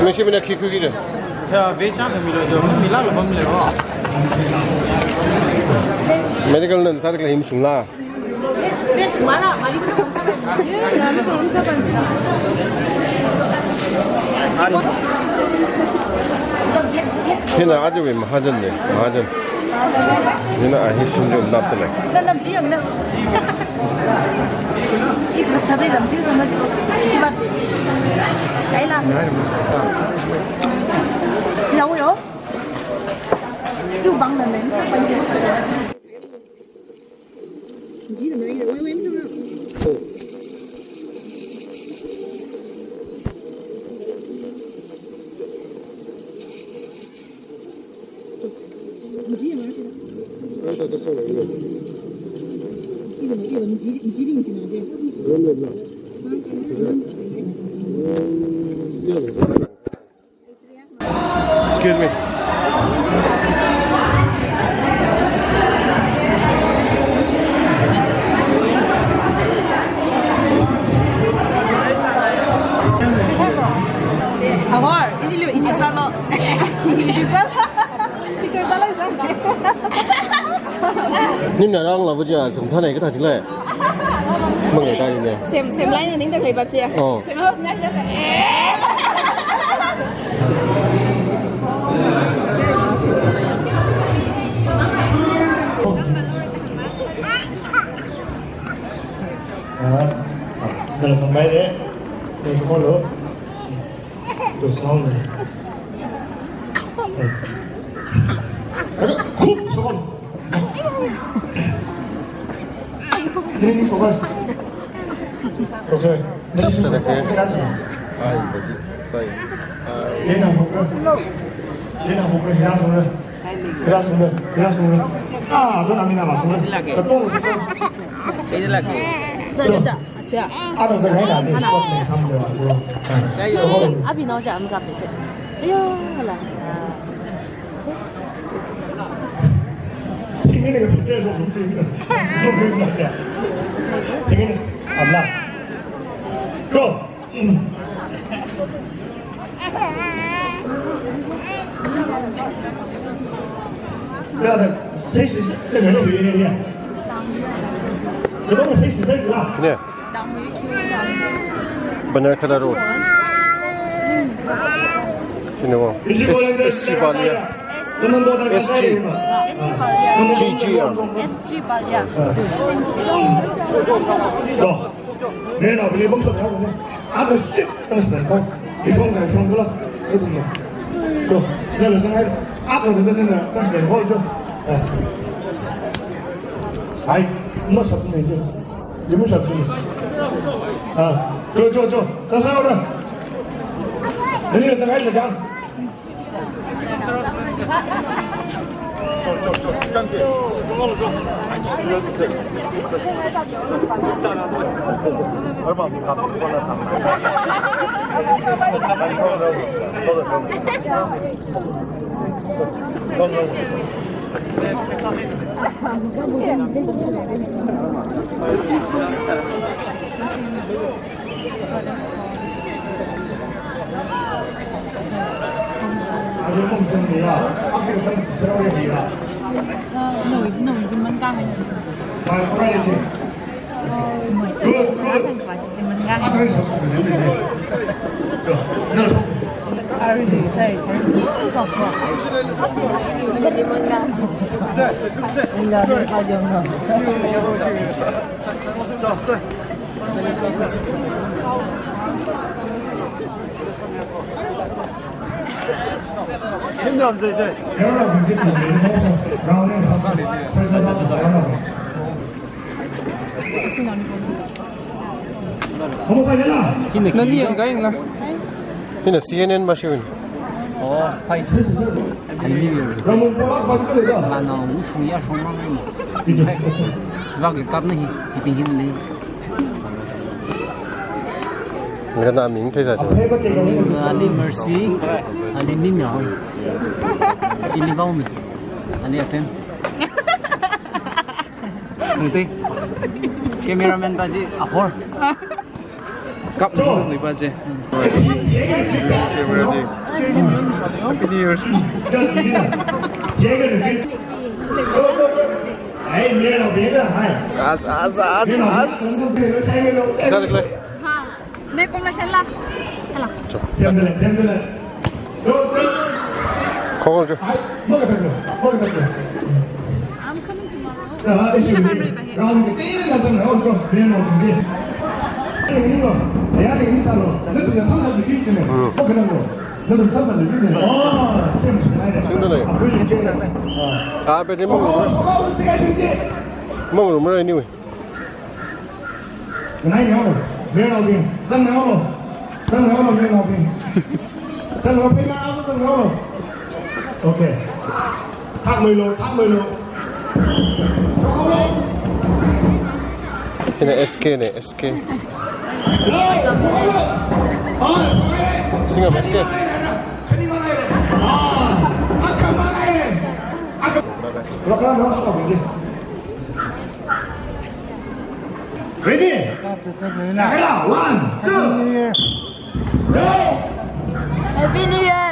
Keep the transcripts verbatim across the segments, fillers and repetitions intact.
Mashimina khi khuiki je? Ya, veg chang milo jo, mila lo bam le ro. Medical nan sa de hin sungla. Hina aja wui mahajan ne, mahajan. Hina ahi shunju nap tele. Excuse me. Awar, ini lu, ini calo. Ini calo. Ini calo, calo. Nim na rang la bu ja, sum thana ka ta jile. Mangai ta ne. Sem, sem lai ningda khalei ba che. Oh. Sem hao nai ja. Ah, ah, nala sambai de. Nala sambai lo. To, sound. Aduh, cool, sound. Ini, ini, sound. Okay. Just a second. Ai, baji. Sorry. Ai. Ini apa? Ini apa? Ini apa? Ini apa? Ah, tu nama apa? Betul, betul. Ini lagi. Betul. Aja, aja. Ada jaga ini ada. Ada. Sport ni sama dia tu. Ayo. Abi nau jam ka pete. Ayo, lah. Tinggi ni pete so mesti. Tinggi ni. Abla. Go. Ya, ya. Six, six, six. Kine. Banarkhala Road. Chine wo. S-, S G Balia. S G. G G ah. S G Balia. Yo. Nena beli bangsa ya. Ada sip, terus dan kau. Isong kai isong pula. Itu ya. Tuh, nala sangai. Ada, ada, ada, ada, terus dan kau itu. Eh. Ai, masa pun itu. Dia masa pun. Ah, tuh, tuh, tuh. Sasa udah. Ini nala sangai, nala jang. Hina nani yang kaing la? Hina C N N mashiwui. Oh, fine. Ani. Mana ushung ya shung mang. Vak kapna hi, hi ping hin ni. Ngana ming thei sa. Ali Mercy, Ali Mimya hoi. Ili Baomi, Ali Apem. Nte. Cameraman pa ji ahor. Kap ni pa ji. Happy New Year. As, as, as, as. Sorry, Claire. हाँ, मैं कौन मशीन ला? चला। खोल जो। I'm coming tomorrow. हम्म। सिंगल है। आप बेटे मंगलूर। मंगलूर में रहने हुए। Nai nao lo, nai nao bing, zang nao lo, zang nao lo, nai nao bing. Zang nao bing, nao zang nao lo. Okay. Thak mai lo, thak mai lo. Hina S K ne, S K. Singam S K. Ready? One, two, go! Happy New Year!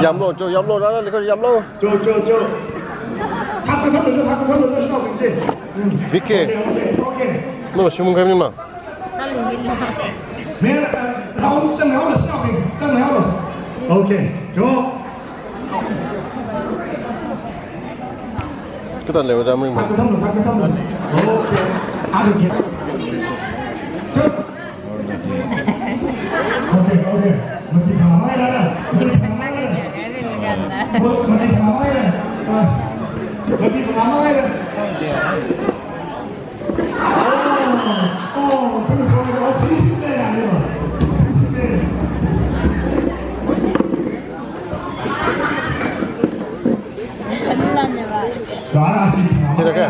Yamlo, jo, yamlo, rara, likho, yamlo. Jo, jo, jo. Vicky. Okay, okay, okay. No, shumung kami ma. Mera, uh, round zang nao lo, stopping, zang nao lo. Okay, jo. Kita leo jam ring ma. Thak katham lo, thak katham lo. Okay. Ada ke. Jo. Okay, okay. Mati pamai la. Mati pamai la. Mati pamai la. Mati pamai la. Tira ke?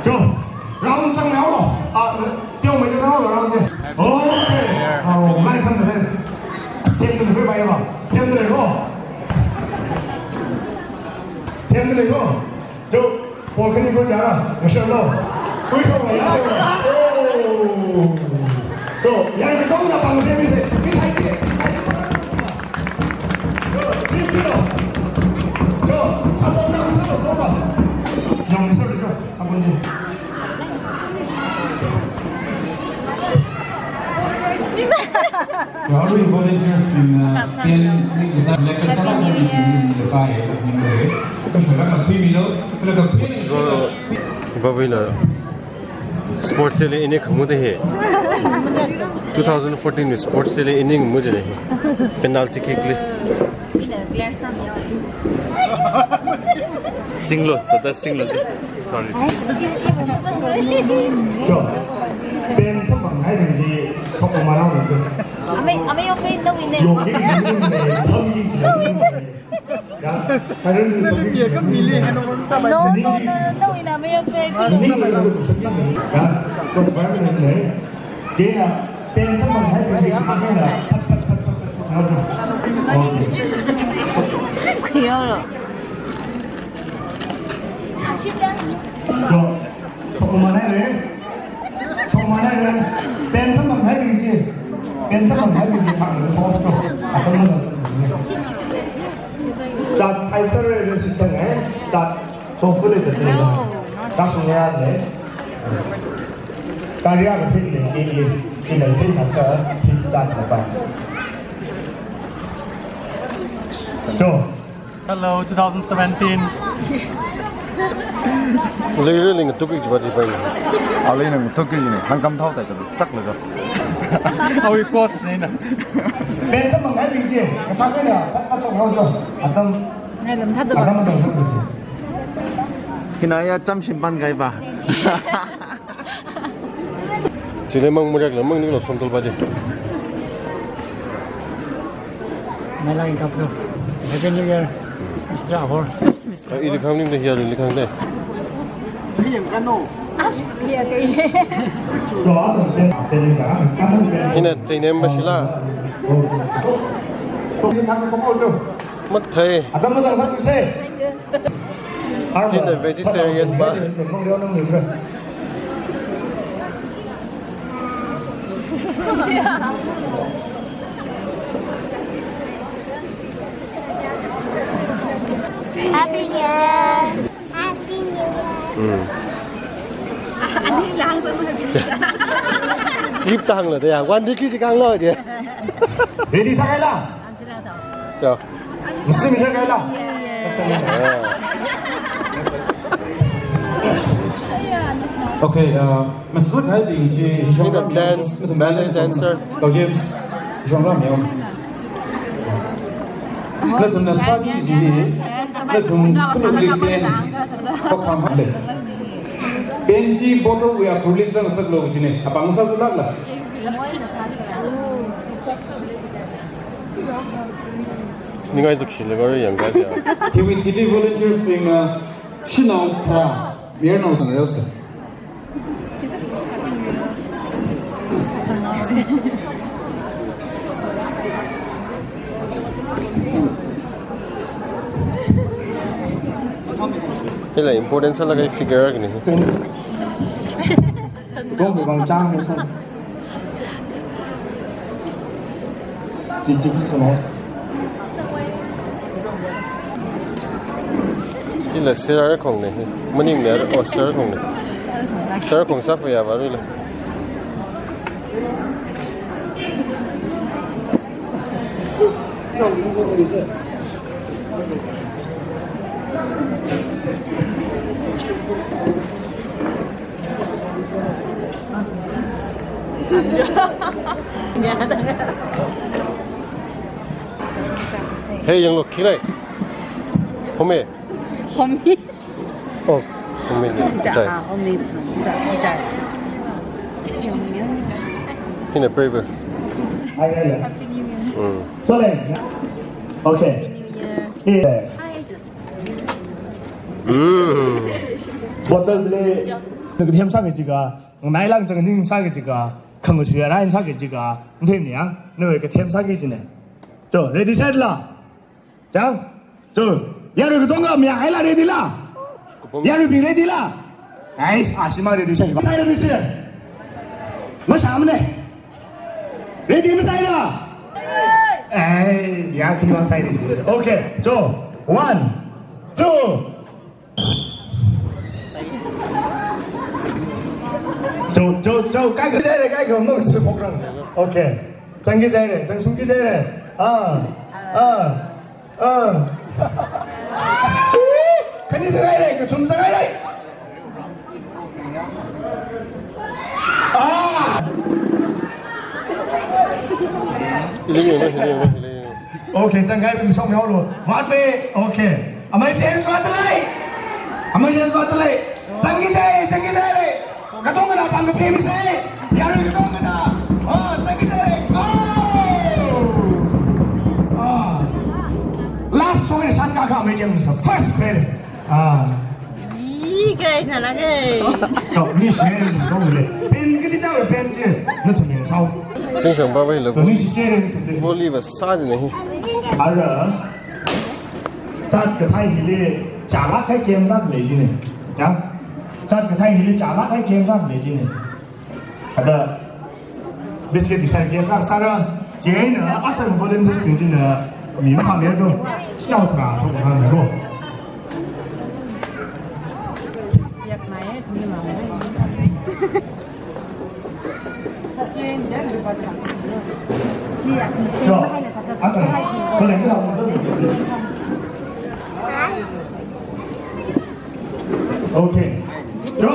Jo, round zang nao lo. Ah, teo mai zang nao lo round je. Okay. Oh, mai kam de. Tem de bai ba. Tem de ko. Tem de ko. Jo, ball khani ko jara, mashalo. Kui ko ya. Oh. Jo, ya ni ko na pang se mi se. Mi hai ke. Jo, mi pi lo. Jo, support na, support na. Yang mi se jo, support ni. Rotary volunteers in, uh, ten, ni kusa lekha sala ni ni ni pai ni ni. Ko shara ka phi mi lo, ko ka phi ni. Bavina sports le ini khamu de he. Two thousand fourteen ni sports le ini mu de he. Penalty kick le. Singlo, tata singlo. Sorry. Jo, pen samphang hai pen ji thok mana lo. Amei, amei yo pen no win ne. Yo, ni ni ni, thom ji si. Ya, karen ni so. No, no, no, no, win amei yo pen. Ni ni ni, so ni. Ya, to pen ni ni. Kaya, pen samphang hai pen ji thok mana. Kuyo lo. Jo, thok mana le. Thok mana le. Pen samphang Hai bing chi. Pen samphang hai bing chi thang ko to. Atam na. Zat hai sir re si sang hai. Zat so fu le zat le. Ka sung ya le. Ka ria ka thik le ki le. Ki le thik ka thik zat le ba. Jo. Hello, two thousand seventeen. Lei lei ling tuk ik jiba jiba. A lei nang tuk ik jine. Hangkam thao tai ka tak le ka. Awi coach ne na. Pen samphang hai bing chi. Ka thak ne ya. Ka thak ne ya. Atam. Ngai lam thak da ba. Atam atam sa kusi. Hina ya cham shimpan gai ba. Chile mang murak la mang ni lo som tol ba je. Mai lang kap lo. Happy New Year, Mister Ahor. Ah, ili khang ning de hiya ili khang de. As, iya, kaya. Ina chai nem ba shila. Mat thai. Ina vegetarian ba. Happy New Year. Happy New Year. Hmm. Ani lang sa happy New Year. Lip tang lo de ya. Wan di ki ji kang lo je. Ready sa kai la? Chao. Mesti bisa kai la? Okay, uh, masuk hai bing chi. Ini dance, ballet dancer. Kau James, jong ram yong. Na tun na sa di ji ni. Na tun kunu klik pen. Kau kam hande. Pen chi bottle we are release na sak lo ji ni. Apa ngusa sulak la? Ningai zuk shi le gari yang ga ja. Hiwui T D volunteers bing, uh, shinao tharā, mayarnao tang reo se. Hila important sālaga figure kani. Kong bang chang mo san. Chi chi sāmo. Hila sir khong ne. Maning ne, oh, sir khong ne. Sir khong sāfa ya ba rila. Hey, yang lo, khi lai? Homi. Homi. Oh, homi ni. Ida, chai. Ah, homi. Ida, chai. Hina brave. Happy New Year. Mm. Sorry. Okay. Happy New Year. Yeah. Hi. Mm. Bottle le, na kathem sāki jiakha, nai lang chang ning sāki jiakha, khangasuya rai sāki jiakha, nthem ni ya, na kathem sāki jine. So, ready, set la. Chang. So, yarui katonga mi ai la ready la. Yarui bing ready la. Guys, ashima ready sāki. Sai ready sāki. Masāmane. Ready masāi la? Ai, ya, khi masāi ready. Okay, so, one, two. Cho, cho, cho, kaikha jai re, kaikha mong si pokrang. Okay. Changki jai re, changsungki jai re. Ah, ah. Ah. Khani sāngai re, kachum sāngai re. Ah. Iling, iling, iling, iling. Okay, chang kai bing song mi holo. Mat pe, okay. Amai chen swa talai. Amai chen swa talai. Changki jai, changki jai re. Katongana pang kape mi sai. Yarui katongana. Ah, changki jai re. Oh. Ah. Last song ni san ka ka amai chen sa. First credit. Ah. Ih, kai na la kai. To, ni share ni kong le. Pen kiti cha pen che. Na thum yang sao. Sing sang ba wei le. To, ni share ni thum le. Volley ba sa de nahi. Ara. Chat kathai hili chala kai game sā le jine. Ya. Chat kathai hili chala kai game sā le jine. Ada. Biscuit kisai kia kak sāra, chieina atam volunteers bing china mi makhang lerdo, shinao tharā shok makhang lerdo. Cho, atam, so leng kala. Okay. Cho.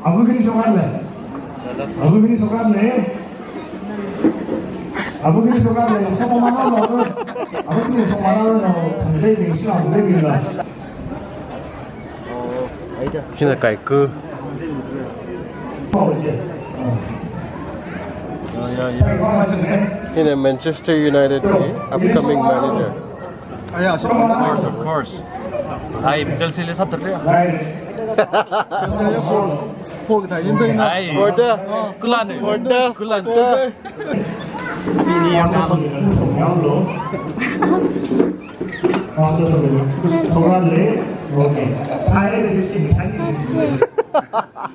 Abu kini shokran le. Abu kini shokran le. Abu kini shokran le. Shokran mana lo. Abu kini shokran mana lo. Khanglei bing, shina khanglei bing la. Hina kaiku. Hina Manchester United wui upcoming manager. Aya, of course, of course. Ai, Chelsea li sap tare. Ai. Four, four kita yim dai na. Ai. Four da. Kulan. Four da. Kulan. Four da. Ini yang nama.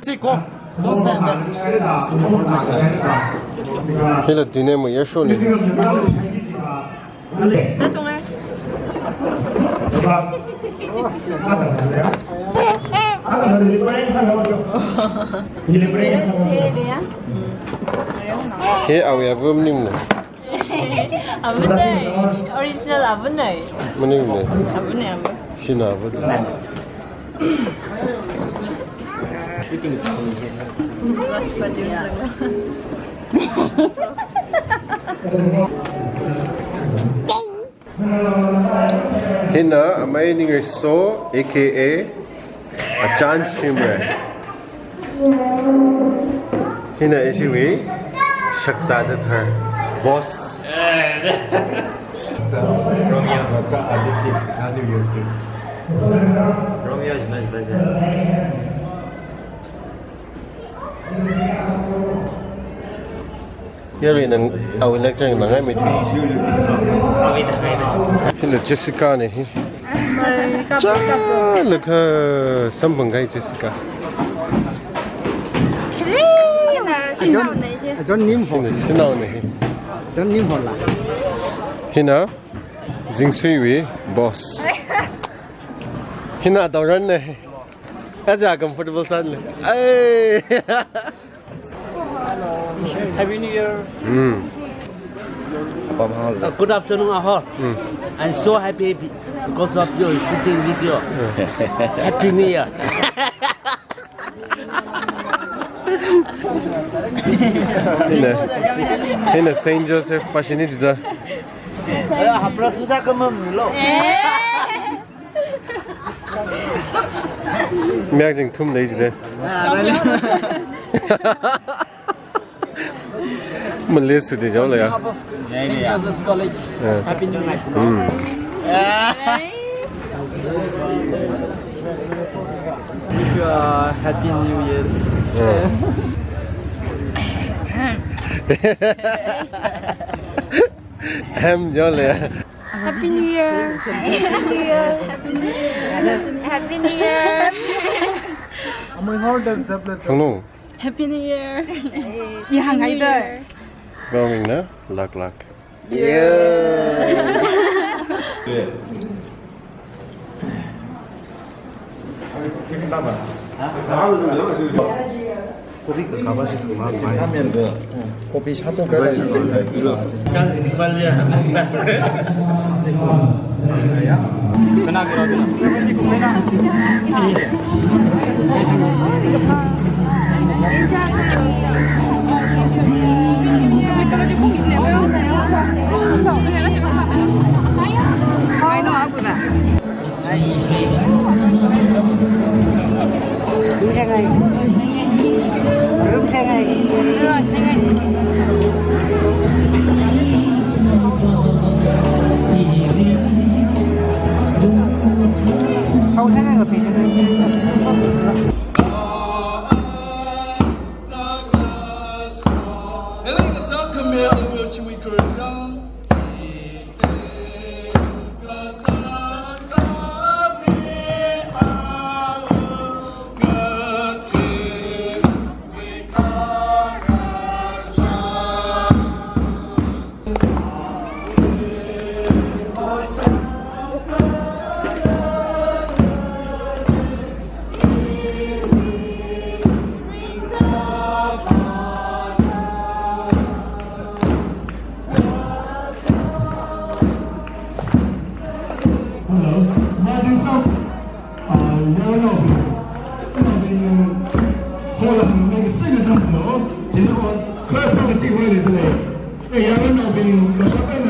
Siko. Hila dine mo yasho ni. He awe avum ning na. Avunai. Original avunai. Maning ne. Avunai, avunai. Shina avunai. Hina amei Ningriso, A K A Achan Shimray. Hina ishiwui shakzada thar. Boss. Romeo ka aditi anu yoki. Romeo jina jina jina. Yari nang awui lecture nang ai mi thui. Hila Jessica ne hi. Cha, lakha samphang kai Jessica. Hina, shinao ne hi. John Nim ho. Hina, shinao ne hi. John Nim ho la. Hina, Jingsui wui boss. Hina, Doran ne hi. Aja comfortable san le. Ai. Happy New Year. Mm. Uh, good afternoon, Ahor. Mm. I'm so happy be-, because of your shooting video. Mm. Happy New Year. Hina, hina Saint Joseph pasini jida. Ya, hapra sudah kemam lo. Miak jing thum lei jide. Ah, vale. Malay sudi jau le ya. On behalf of Saint Joseph's College, yeah. Happy New Year. Mm. Yeah. Wish you a happy New Year's. Yeah. Ham jau le ya. Happy New Year. Happy New Year. Happy New Year. Happy New Year. Thangnu. Happy New Year. Ihang haida. Bawing na, lak lak. Yeah. Kopi kakapa si kuma mai. Kopi satu kali. Yarunaobing, naobing, hola hangmei kasingna chānglo, chieina ot kha sākachiwui leidalei. E, yarunaobing, kashap eina